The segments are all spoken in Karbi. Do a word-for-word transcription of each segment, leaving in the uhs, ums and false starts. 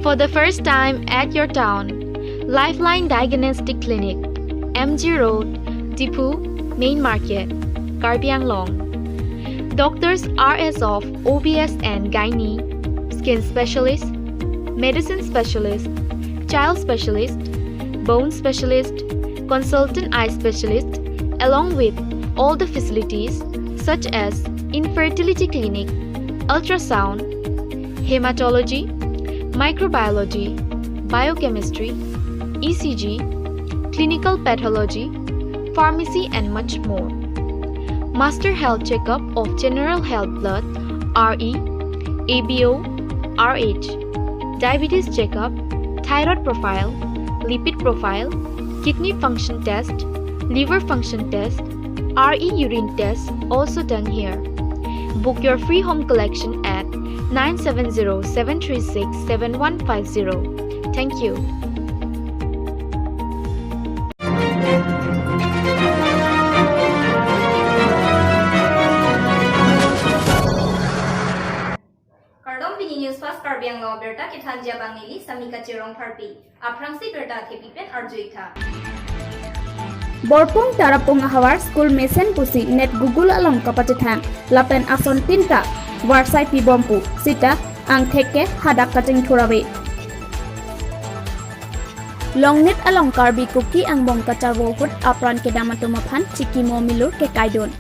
For the first time at your town, Lifeline Diagnostic Clinic, M G Road, Diphu, Main Market, Karbi Anglong. Doctors are as of O B S and gynae, skin specialist, medicine specialist, child specialist, bone specialist, consultant eye specialist, along with all the facilities such as infertility clinic, ultrasound, hematology, microbiology, biochemistry, E C G, clinical pathology, pharmacy, and much more. Master health checkup of general health blood, R E, A B O, R H, diabetes checkup, thyroid profile, lipid profile, kidney function test, liver function test, R E urine test also done here. Book your free home collection at nine seven zero seven three six seven one five zero. Thank you. Kardom, pini News Fast Karbi Anglong abirta kethanji abang neli Samika Chirong Tharpi. Aphrangsi birta thepi pen arju-ik tha. Borpung Tarapung ahavar school mesen pusi NET Google along kapachethang lapen asontin ta varsai pibom pu sita angthek ke hadak kachingthur ave. Longnit along Karbi Kuki angbong kacharvo ahut apran kedam atum aphan chikimo milur kekaidun.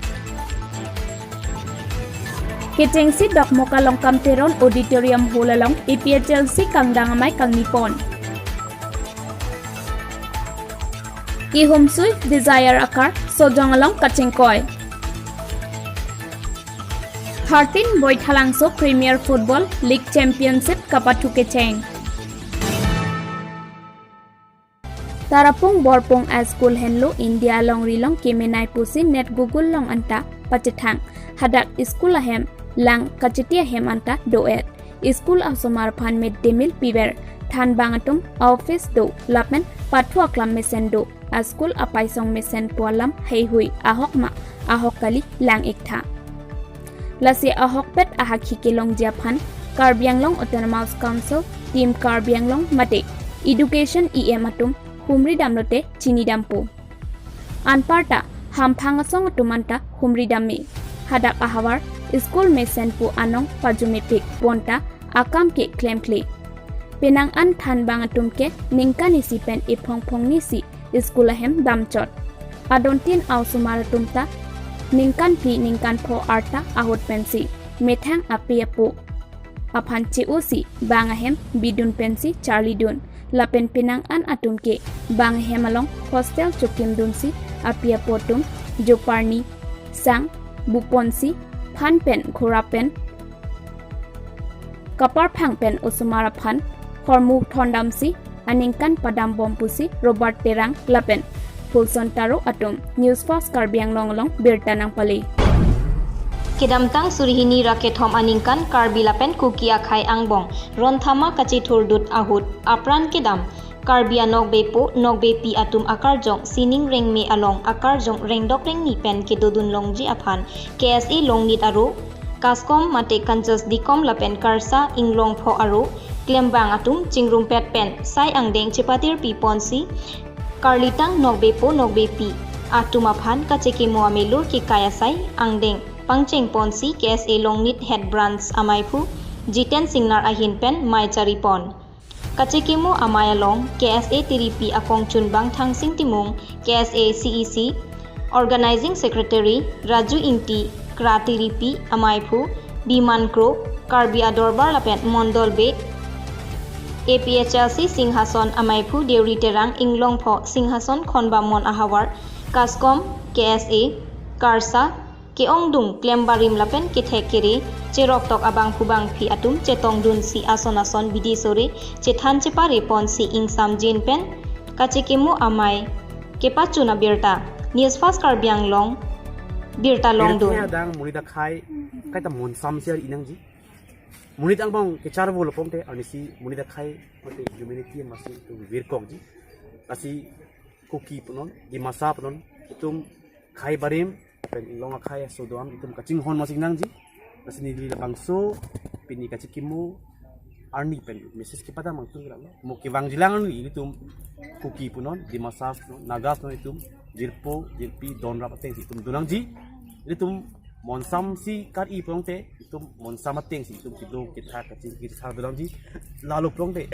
Kechengsi Dokmoka Longkam Teron Auditorium Hall along A P H L C kangdang amei kangnipon. Ihumsui Desire Akar Sojong along kachingkoi. Thirteen Boithalangso Premier Football League Championship kapathu kecheng. Tarapung Borpung a school henlo India along rilong kemenei pusi NET Google along anta pachethang. Hadak school ahem lang kachiti ahem anta do-et. School asomar aphan mid day meal piver. Thanbang atum office do lapen pathu aklam mesen do. A school apaisong mesen pu alam heihui ahok ma ahok kali lang-ik tha. Lasi ahokpet ahakhi kelongji aphan Karbi Anglong Autonomous Council, Team Karbi Anglong mate Education E M atum humri damlote chinidampo. Anparta hamphang asong atum anta humri dam me. Hadak ahavar school mesen pu anong pajumepik ponta akam ke klemkle. Penang an thanbang atum ke ningkan isi pen iphongphong nisi school ahem damchot. Adontin a-osomar atum ta ningkan phli ningkan pho arta ahut pensi methang api apo aphan che-osi bang ahem bidun pensi charlidun. Lapen penang an atum ke bang ahem along hostel chokimdunsi api apo atum joparni sang buponsi phan pen khora pen kaparphang pen osomar aphan hormu thondamsi aningkan padambom pusi Robert Terang lapen Fulson Taro atum News Fast Karbi Anglong along birta nangpale. Kedamtang suri hini ra kethom aningkan Karbi lapen Kuki akhei angbong ronthama kachethurdut ahut apran kedam Karbi anokbepo nokbepi atum akarjong sining rengme along akarjong rengdok rengni pen kedodun longji aphan K S A Longnit aro, KASCOM mate Kansas Deacom lapen KARSA Inglongpho aro klembang atum chingrumpet pen sai angdeng chepatir piponsi karlitang nokbepo nokbepi atum aphan kachekimo amelur kekai asai angdeng pangchengponsi K S A Longnit Head Branch amaiphu Jiten Singnar ahin pen mei charipon. Kachekimo amei along K S A Tiripi akongchunbang Thangsing Timung, K S A C E C Organizing Secretary Raju Ingti, Kra Tiripi amaiphu Biman Kro, Karbi Adorbar lapen Mondol Bey, A P H L C Singhason amaiphu Deuri Terang, Inglongpho Singhason Khonbamon ahavar, KASCOM, K S A, KARSA, ke-ongdung klembarim lapen kethek kere cheroktok abangphu bangphi atum chetongdunsi ason ason bidi sore chethan chepareponsi ingsamjin pen kachekimo amei kepachun abirta. News Fast Karbi Anglong birta longdun. Adang monit akhei kaita monsam si ari inangji. Monit angbong kecharvo lo pongte arnisi monit akhei pate humanity masi itum virkokji. Lasi Kuki punon, Dimasa punon, itum khei barim pen Inglong akhei aso do-an itum kachinghon masi nangji. Lasi neli labangso pini kachekimo arni pen message kepadam angtung lalo. Mo kevangjilang arni ilitum Kuki punon, Dimasa punon, Nagas punon itum jirpo jirpi donrap atengsi itum donangji. Ilitum monsam si kar-i pulote itum monsam atengsi itum kedo kethak kachingki kethak donangji. Lalo pulote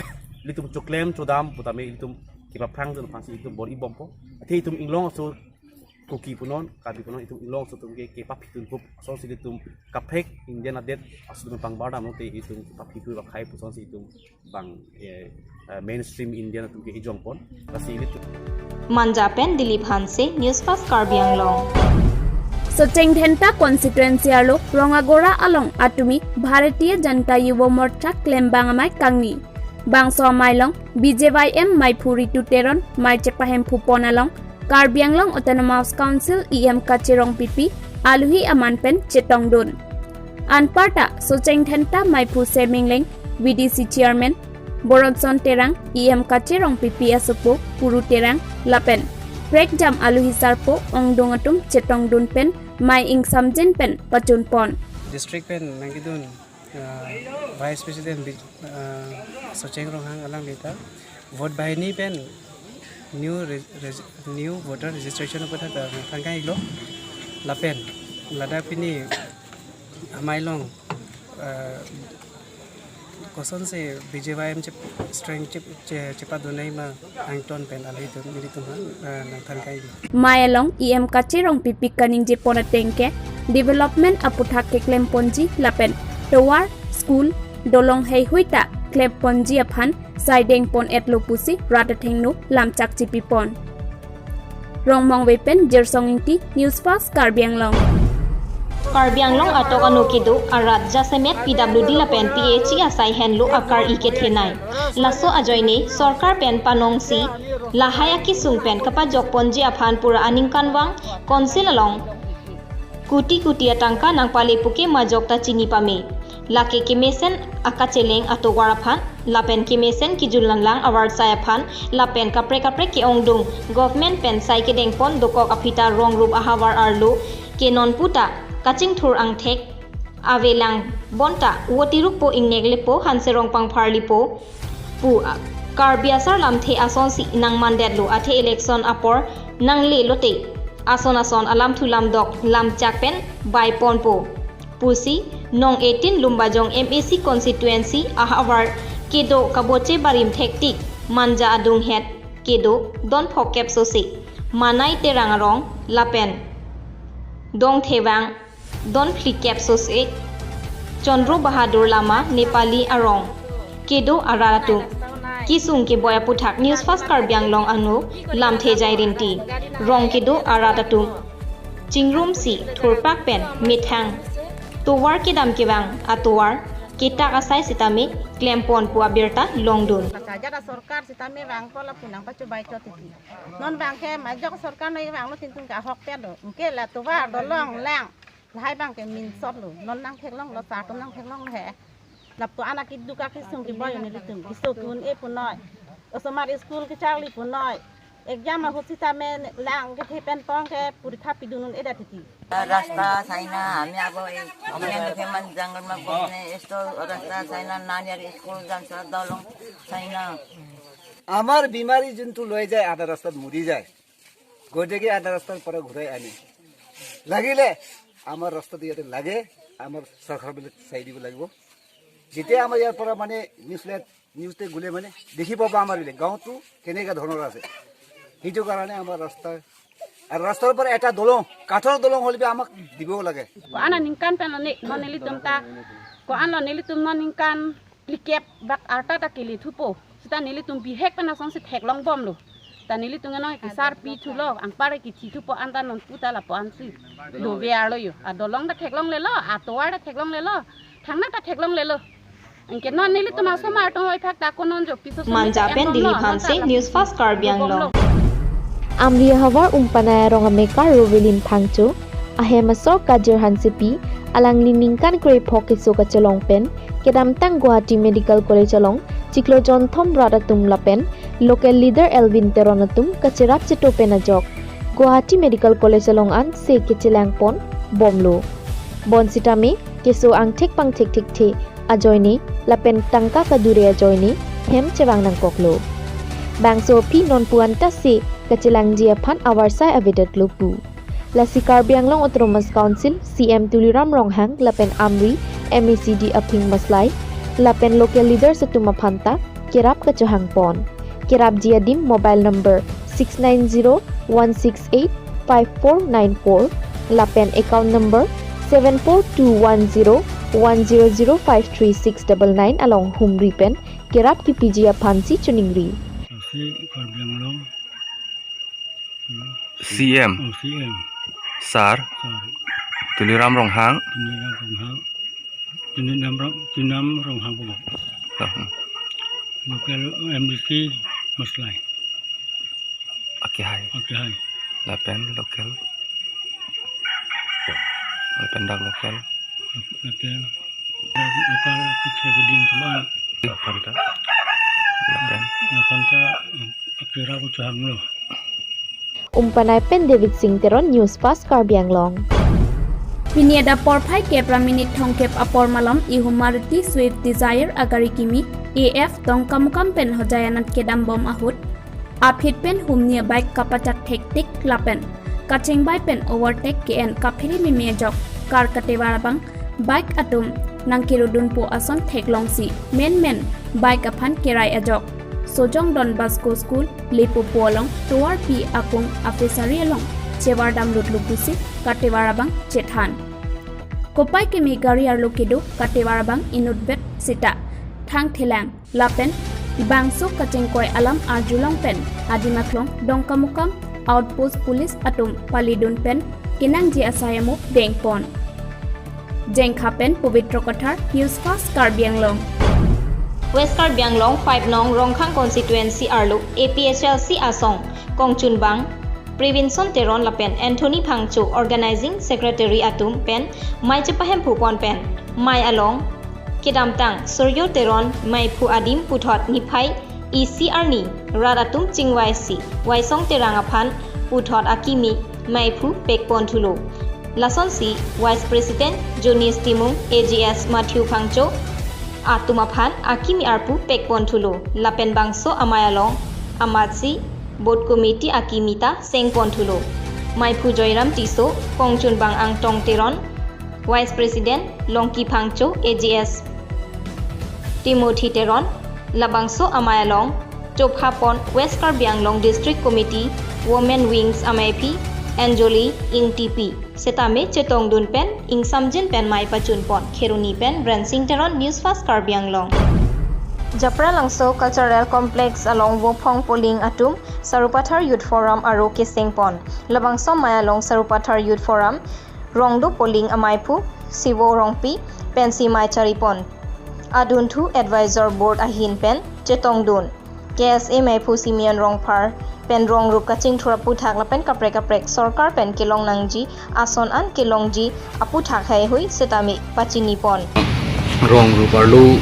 ilitum choklem chodam putame ilitum kepaphrang dun aphansi itum bor-i bompo. Athe itum inglong aso Kuki punon, Karbi punon, itum inglong aso atum ke kepaphitun hup asonsi ilitum kaprek Indian adet aso atum pangbar damlote itum kepaphitun bakhai pusonsi itum bang, eh, eh, mainstream Indian atum ke ejongpon. Lasi ilitum Manja pen Dilip Hanse, News Fast Karbi Anglong. Socheng Dhenta constituency arlo Rongagora along atumi Bharatiya Janata Yuva Morcha klembang amei kangni. Bangso amei along B J Y M meiphu Ritu Teron mei chepahemphu pon along Karbi Anglong Autonomous Council E M Kache Rongpipi aluhi aman pen chetongdun. Anparta Socheng Dhenta meiphu Seming Leng V D C chairman, Boronson Terang, E M Kache Rongpipi asopo Puru Terang lapen prekjam aluhi sarpo ongdung atum chetongdun pen mei ingsamjin pen pachunpon. District pen nangkedun, uh, Vice President Bij-, uh, Socheng Ronghang alanglita vote banghini pen new re-, reg-, new voter registration aputhak ta nangthan kai-iklo lapen ladak pini amei along, uh, kosonsi B J Y M chep-, strength chep-, che-, chepadunai ma angton pen aluhi atum nelitum aphan, eh, nangthan kai-iklo. Mei along E M Kache Rongpipi kaningjepon ateng ke development aputhak keklemponji lapen tovar, school, dolong heihui ta klemponji aphan saidengpon-etlo pusi rat athengno lamchak chipipon. Rongmongve pen Jersong Ingti, News Fast Karbi Anglong. Karbi Anglong atok ano kedo arat jasemet P W D lapen P H E asai henlo akar-i kethenei. Laso ajoine sorkar pen panongsi lahai akesung pen kapajokponji aphan pura aningkanvang Council along kuti kuti atangka nangpale puke majok ta chini pame. Lake kemesen akacheleng atovar aphan lapen kemesen kejun langlang avarsai aphan lapen kaprek kaprek ke-ongdung government pen sai kedengpon dokok aphi ta rong rup ahavar arlo ke non puta kachingthur angthek avelang bonta voti rukpo ingnek lepo hanserong pangpharlipo pu a-, Karbi asar lamthe asonsi nangmandetlo athe election apor nanglelote ason ason alamthu lamdok lamchak pen baiponpo pusi nong eighteen Lumbajong M A C constituency ahavar kedo kaboche barim thektik Manja adunghet kedo don phokep sose Manai Terang arong lapen Dongthevang don phlikep sose Chandra Bahadur Lama Nepali arong kedo arat atum kesung keboi aputhak News Fast Karbi Anglong ano lamthe jairinti. Rong kedo arat atum chingrumsi thurpak pen methang tovar kedam kevang atovar ketak asai sitame klempon pu abirta longdun. Kachajat asorkar sitame vangkol apunang pachobai chot titi. Non vangke majok sorkar noi vanglo tintung ke ahok te do. Ingke la tovar dolong lang. Lahai abang ke minsotlo. Non nangtheklonglo, sar atum nangtheklonglo he. Lapu-an akiduk akesung keboi nelitum. School un-e punoi. Osomar school kecharli punoi. Exam ahut sitame lang kethe pen tong ke porikha pidun un-edet titi. Rasta saina, ami abo ei, ami ang pheman jungle ma pone, isto rasta saina, nanyar school jan sa dolong saina. আমাৰ বেমাৰী যোনটো লৈ যায়, আধা ৰাস্তাত মৰি যায়, গৈ থাকে আধা ৰাস্তাৰ পৰা ঘূৰাই আনে। লাগিলে আমাৰ ৰাস্তাটো ইয়াতে লাগে, আমাৰ চৰকাৰবিলাক চাই দিব লাগিব। যেতিয়া আমাৰ ইয়াৰ পৰা মানে নিউজ লাইট, নিউজতে গ'লে মানে দেখি পাব আমাৰ বিলাক গাঁৱতো কেনেকুৱা ধৰণৰ আছে। সেইটো কাৰণে আমাৰ ৰাস্তা, আৰু ৰাস্তাৰ পৰা এটা দলং, কাঠৰ দলং হ'লে আমাক দিবও লাগে। Ko-an aningkan pen lo ne, non nelitum ta, ko-an lo nelitum non ningkan phlikep bak arta ta kele thupo. Sita nelitum bihek pen asonsi theklongbomlo. Ta nelitum anong ke sarpi thulo, anpar ke thi thupo anta non puta lapu-ansi dove arlo yo. Adolong ta theklonglelo, atovar ta theklonglelo, thangnak ta theklonglelo. Anke non nelitum asomar atum oiphak ta konon jokti so Manja pen Dilip Hanse, News Fast Karbi Anglong. Amri ahavar Umpanai arong amekar Rovelin Phangcho, ahem asor Kajir Hansepi, alangli ningkan krepho keso kachelong pen kedamtang Guwahati Medical College along chiklo jonthom rat atum lapen local leader Elvin Teron atum kacherap cheto pen ajok Guwahati Medical College along anse kechelangpon bomlo. Bonsitame keso angthek pangthek thekthe ajoine lapen tangka kadure ajoine hem chevang nangkoklo. Bangso aphi nonpu anta si kachelangji aphan avarsai avedetlo pu. Lasi Karbi Anglong Autonomous Council C M Tuliram Ronghang lapen Amri M A C D Aphing Maslai lapen local leaders atum aphanta kerap kachohangpon. Kerapji adim mobile number six nine zero one six eight five four nine four lapen account number seven four two one zero one zero zero five three six double nine along humri pen kerap kipiji aphansi choningri. Lasi Karbi Anglong, hmm, C M. Oh, C M. Sir. Sir. Tuliram Ronghang. Tuliram Ronghang. Tuliram Rong-, Tuliram Ronghang po. Oh, hmm. Local M D C Maslai. Akehai. Akehai. Lapen local. Lapen dak local. Local. Local kechak keding cuma. Lapen ta. Lapen. Lapen ta, hmm, akhirnya aku cahang lo. Umpanai pen David Singh Teron, News Fast Karbi Anglong. Pini adap porphai kep ra minute thomkep apor malom ihum Maruti Swift Dzire agari kimi A F Dongkamukam pen Hojai anat kedambom ahut aphi pen humni abike kapachak thektik lapen kachingbai pen overtake ke-en kaphere meme ajok car katevar abang bike atum nangkerudunpo ason theklongsi menmen bike aphan kerai ajok Sojong Don Bosco School lepopo along tovarpi akung a-fishery along chevardamlutlo pusi katevar abang chethan. Kopai keme gari arlo kedo katevar abang inutvet sita thangthelang lapen bangso kachingkoi alam arjulong pen adim aklong Dongkamukam Outpost Police atum palidun pen kenangji asai amo dengpon. Jengkha pen Pabitra Kathar, News Fast Karbi Anglong. West Karbi Anglong five nong Rongkhang constituency arlo A P H L C asong kongchunbang Prevention Teron lapen Anthony Phangcho, Organizing Secretary atum pen mei chepahemphupon pen mei along kedamtang Suryo Teron meiphu adim puthot niphai isi arni rat atum chingvaisi Waisong Terang aphan puthot akimi meiphu pekponthulo. Lasonsi Vice President Jonis Timung, A G S Matthew Phangcho atum aphan akimi arpu pekponthulo. Lapen bangso amei along amatsi Board Committee akimi ta sengponthulo. Meiphu Joyram Tisso, kongchunbang Angtong Teron, Vice President Longki Phangcho, A G S Timothy Teron, labangso amei along chophapon West Karbi Anglong District Committee Women Wings ameiphi Anjali Ingtipi setame chetongdun pen ingsamjin pen mei pachunpon. Kheroni pen Rensing Teron, News Fast Karbi Anglong. Japralangso Cultural Complex along Vophong Poling atum Sarupathar Youth Forum aro kesengpon. Labangso amei along Sarupathar Youth Forum Rongdo Poling ameiphu Sivo Rongpi pensi mei charipon. Adunthu Advisor Board ahin pen chetongdun. K S A meiphu Simeon Rongphar pen rongrup kachingthur aputhak lapen kaprek kaprek sorkar pen kelong nangji ason an kelongji aputhak heihui setame pachinipon. Rongrup arlo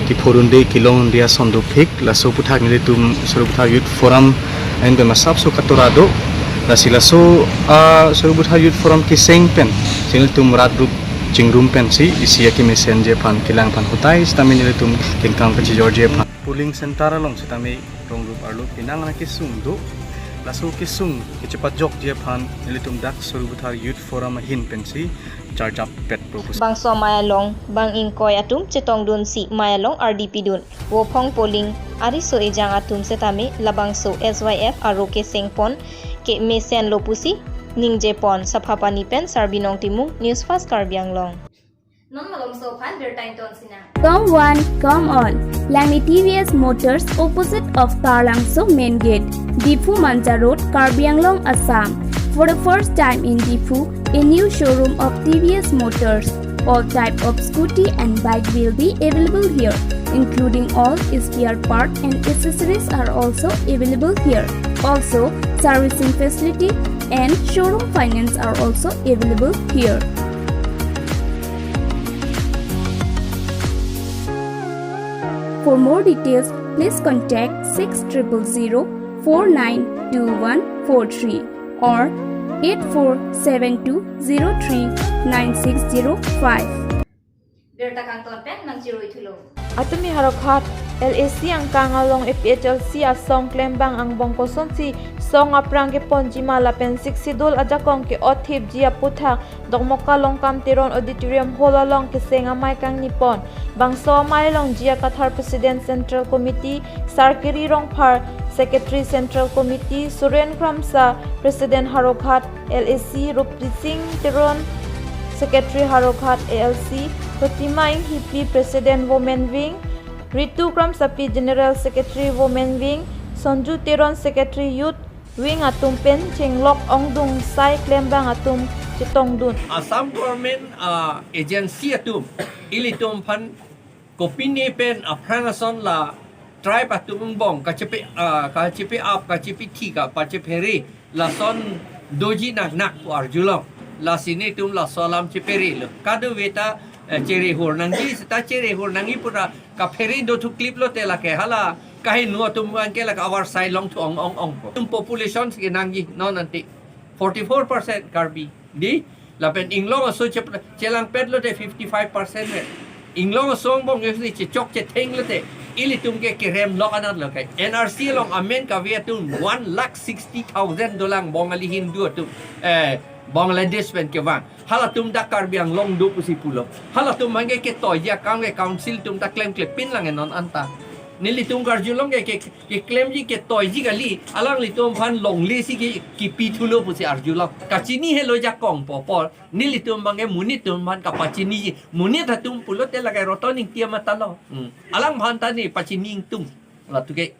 kiphurunde kelongde ason dopik, laso aputhak nelitum Sarupathar Youth Forum ahin pen masapso katora do. Lasi laso, ah, Sarupathar Youth Forum keseng pen si nelitum rat rup chingrum pensi isi akimi senji aphan kelang aphan hotai setame nelitum kengkam kachijorji aphan. Polling center along setame rongrup arlo penang ra kesung do. Laso kesung kechepajokji aphan nelitum dak Sarupathar Youth Forum ahin pensi charjap pet propose. Bangso amei along bang ingkoi atum chetongdunsi mei along ardi pidun. Vophong Poling ariso ejang atum setame labangso S Y F aro kesengpon ke mesenlo pusi ningjepon. Sapha Pani pen Sarbinong Timung, News Fast Karbi Anglong. Non malomso aphan birta ington sinang. Come one, come all. Langli T V S Motors, opposite of Taralangso Main Gate, Diphu Manja Road, Karbi Anglong, Assam. For the first time in Diphu, a new showroom of T V S Motors. All type of scooty and bike will be available here, including all spare part and accessories are also available here. Also, servicing facility and showroom finance are also available here. For more details, please contact six triple zero four nine two one four three or eight four seven two zero three nine six zero five. Kangton pen nangchiroi thulo. Atumi Howraghat L A C angkang along A P H L C asong klembang angbong kosonsi song aphrang keponjima lapen Sixth Schedule ajakong ke-otthipji aputhak Dokmoka Longkam Teron Auditorium Hall along keseng amei kangnipon. Bangso amei along G R Kathar, President Central Committee, Sarkiri Rongphar, Secretary Central Committee, Suren Kramsa, President Howraghat L A C, Rupsing Teron, Secretary Howraghat A L C, Protima Inghipi, President Women Wing, Ritu Kramsapi, General Secretary Women Wing, Sonju Teron, Secretary Youth Wing atum pen chenglok ongdung sai klembang atum chetongdun. Assam government, ah, agency atum ilitum aphan kopine pen aphrang ason la tribe atum angbong kachepe, ah, kachepe-ap, kachepethi, kapachephere lason doji nangnak pu arjulong. Lasi nelitum laso alam cheperelo. Kadokave ta, eh, cherehur nangji, seta cherehur nangji pura kaphere dothuklip lote lake hala kaheno atum abang ke lake avarsai longthu ong ong ong po. Atum population si nangji non ante forty-four percent Karbi. Dei, lapen inglong aso che-, chelangpet lote fifty-five percent le. Inglong aso angbong ke si chechok chetheng lote ilitum ke kerem lok anat lo kai. N R C along amen kave atum one lakh sixty thousand dolang Bongali Hindu atum, eh, Bangladesh pen kevang. Halatum dak Karbi Anglong do pusi pulo. Halatum abang ke ketoiji akam ke council atum ta klemklepin lang non anta. Nelitum karjulong ke, ke, keklemji ketoiji kali, alanglitum aphan longle si ke, kepi thulo pusi arjulong. Kachini helo jakong popol. Nelitum abang ke monit atum aphan kapachiniji. Monit atum pulote lake Roton Ingti amat lo. Hmm. Alangphan ta ne pachini ingtung. Latum ke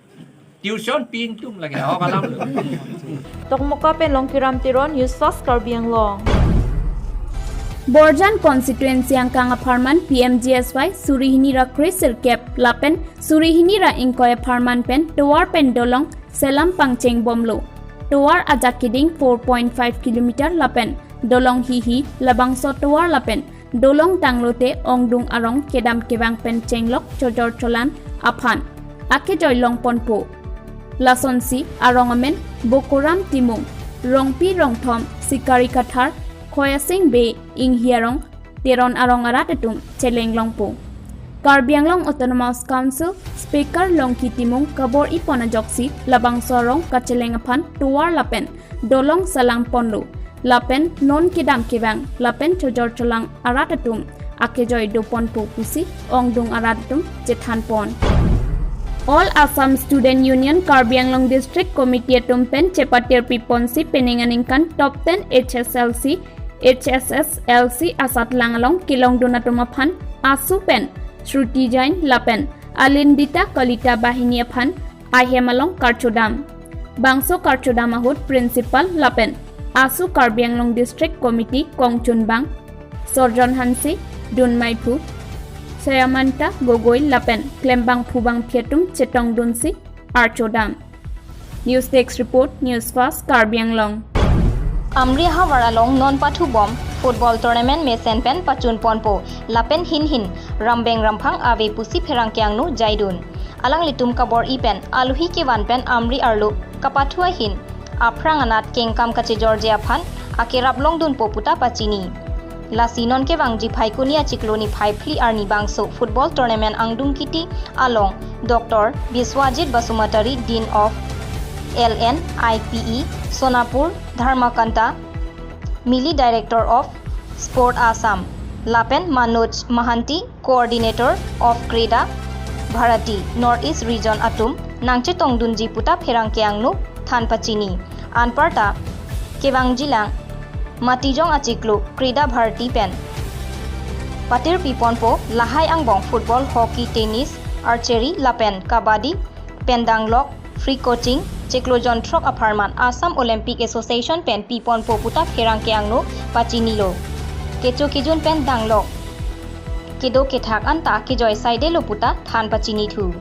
tuition pi ingtung lake ahok alam lo. Dokmoka pen Longkiram Teron, News Fast Karbi Anglong. Borjan constituency angkang apharman P M G S Y suri hini ra kre sirkep lapen suri hini ra ingkoi apharman pen tovar pen dolong selam pangchengbomlo. Tovar ajak keding four point five kilometer lapen dolong hihi labangso tovar lapen dolong tanglote ongdung arong kedam kevang pen chenglok chojor cholang aphan akejoi longponpo. Lasonsi arong amen Bokoram Timung, Rongpi Rongthom, Sikari Kathar, Khoyasing Bey, Inghi arong, Teron arong arat atum cheleng longpo. Karbi Anglong Autonomous Council Speaker Longki Timung kabor-ipon ajoksi labangso arong kacheleng aphan tovar lapen dolong salangponlo. Lapen non kedam kevang lapen chojor cholang arat atum akejoi doponpo pusi ongdung arat atum chethanpon. All Assam Student Union Karbi Anglong District Committee atum pen chepatir piponsi penang aningkan top ten H S L C, H S S L C asatlang along kelongdun atum aphan ASU pen Shruti Jain lapen Alindita Kalita Bahini aphan ahem along karchodam. Bangso karchodam ahut Principal lapen ASU Karbi Anglong District Committee kongchunbang Sorjon Hanse, dunmaiphu Sayamanta Gogoi lapen klembangphu bangphi atum chetongdunsi archodam. News Desk Report, News Fast Karbi Anglong. Amri ahavar along non pathubom football tournament mesen pen pachunponpo lapen hinhin rambeng ramphang ave pusi pherangke angno jaidun. Alanglitum kabor-i pen alohi kevan pen Amri arlo kapathu ahin aphrang anat kengkam kachejorje aphan akerap longdunpo puta pachini. Lasi non kevangji Phaikuni achiklo niphai phli arni bangso football tournament angdung kiti along Doctor Biswajit Basumatary, Dean of L N I P E Sonapur, Dharmakanta Mili, Director of Sport Assam, lapen Manoj Mahanti, Coordinator of Kreda Bharati North East Region atum nangchetongdunji puta pherangke angno than pachini. Anparta kevangjilang Matijong achiklo Kreda Bharati pen patir piponpo, lahai angbong football, hockey, tennis, archery lapen kabaddi pen danglok free coaching chiklo jon throk apharman Assam Olympic Association pen piponpo puta pherangke angno pachinilo. Kecho kejun pen danglok kedo kethak anta kejoi saidelo puta than pachinithu.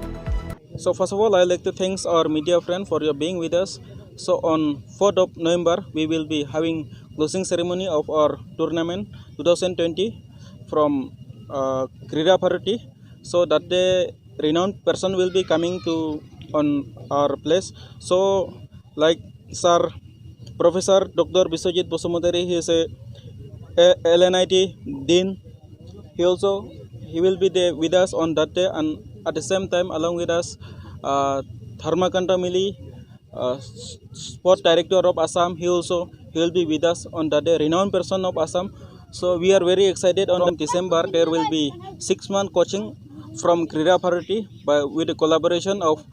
So first of all, I like to thanks our media friend for your being with us. So on fourth of November, we will be having closing ceremony of our tournament two thousand twenty from uh, Kreda Bharati. So that day, renowned person will be coming to on our place. So like Sir Professor Doctor Biswajit Basumatary, he is a, a L N I T dean. He also He will be there with us on that day, and at the same time, along with us, uh, Dharmakanta Mili, uh, s- sport director of Assam, he also, he will be with us on that day, renowned person of Assam. So we are very excited. On December, there will be six month coaching from Krida Bharati by, with the collaboration of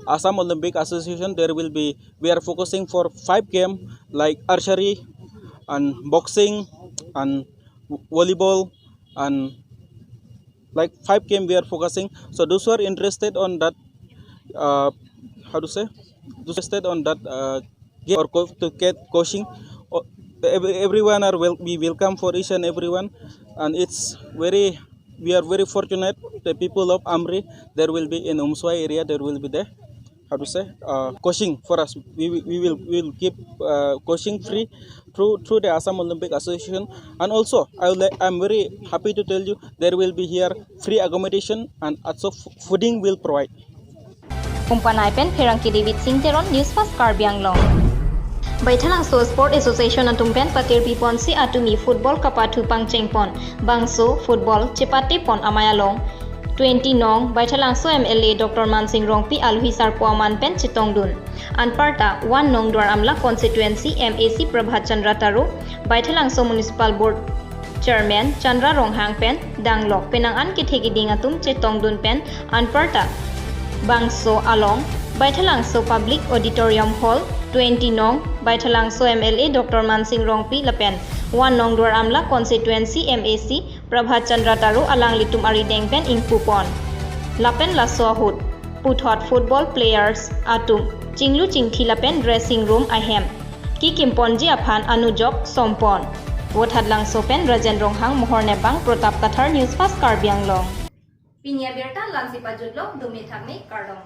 Assam Olympic Association. There will be, we are focusing for five game like archery and boxing and volleyball and like five game we are focusing. So those who are interested on that, uh, how to say, those interested on that, uh, game or co- to get coaching, uh, every, everyone are will be welcome for each and everyone. And it's very, we are very fortunate, the people of Amri, there will be in Umswai area, there will be there, how to say, uh, coaching for us. We, we, we will, we will give, uh, coaching free through, through the Assam Olympic Association. And also, I will, I'm very happy to tell you, there will be here free accommodation and also f- fooding will provide. Umpanai pen Pherangke David Singh Teron, News Fast Karbi Anglong. Baithalangso Sport Association atum pen pakirpi ponsi atumi football kapathu pangcheng pon. Bangso football chepate pon amei along twenty nong Baithalangso M L A Doctor Mansing Rongpi aluhi sarpo aman pen chetongdun. Anparta one nong Duar Amla constituency M A C Prabhat Chandra Taro, Baithalangso Municipal Board Chairman Chandra Ronghang pen danglok penang an kethe keding atum chetongdun pen anparta bangso along Baithalangso Public Auditorium Hall twenty nong Baithalangso M L A Doctor Mansing Rongpi lapen one nong Duar Amla constituency M A C Prabhat Chandra Taro alanglitum arideng pen ingpu pon. Lapen laso ahut puthot football players atum chinglu chingthi lapen dressing room ahem kikim ponji aphan anujok som pon. Vothatlangso pen Rajen Ronghang, Mohor Nebang, Protap Kathar, News Fast Karbi Anglong. Pini abirta la-ansi pajutlo, dumi thakmi, kardom.